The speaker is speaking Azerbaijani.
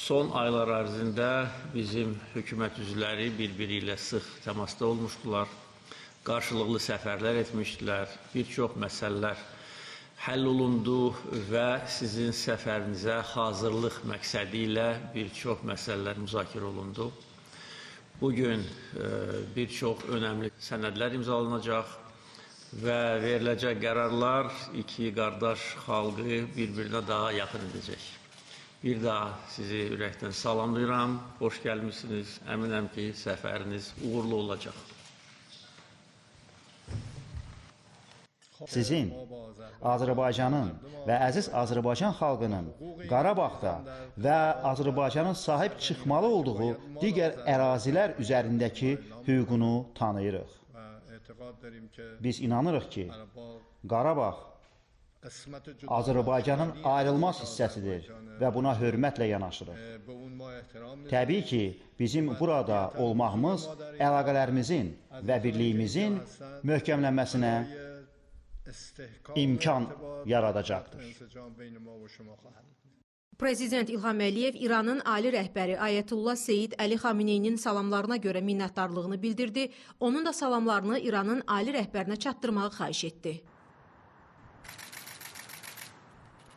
Son aylar ərzində bizim hökumət üzvləri bir-biri ilə sıx təmasda olmuşdular. Qarşılıqlı səfərlər etmişdilər. Bir çox məsələlər həll olundu və sizin səfərinizə hazırlıq məqsədi ilə bir çox məsələlər müzakirə olundu. Bugün bir çox önəmli sənədlər imzalanacaq və veriləcək qərarlar iki qardaş xalqı bir-birinə daha yaxın edəcək. Bir daha sizi ürəkdən salamlayıram. Xoş gəlmisiniz. Əminəm ki, səfəriniz uğurlu olacaq. Sizin, Azərbaycanın və əziz Azərbaycan xalqının Qarabağda və Azərbaycanın sahib çıxmalı olduğu digər ərazilər üzərindəki hüququnu tanıyırıq. Biz inanırıq ki, Qarabağ Azərbaycanın ayrılmaz hissəsidir və buna hörmətlə yanaşırıq. Təbii ki, bizim burada olmağımız əlaqələrimizin və birliyimizin möhkəmlənməsinə imkan yaradacaqdır. Prezident İlham Əliyev İranın ali rəhbəri Ayətullah Seyid Əli Xameneyinin salamlarına görə minnətdarlığını bildirdi. Onun da salamlarını İranın ali rəhbərinə çatdırmağı xahiş etdi.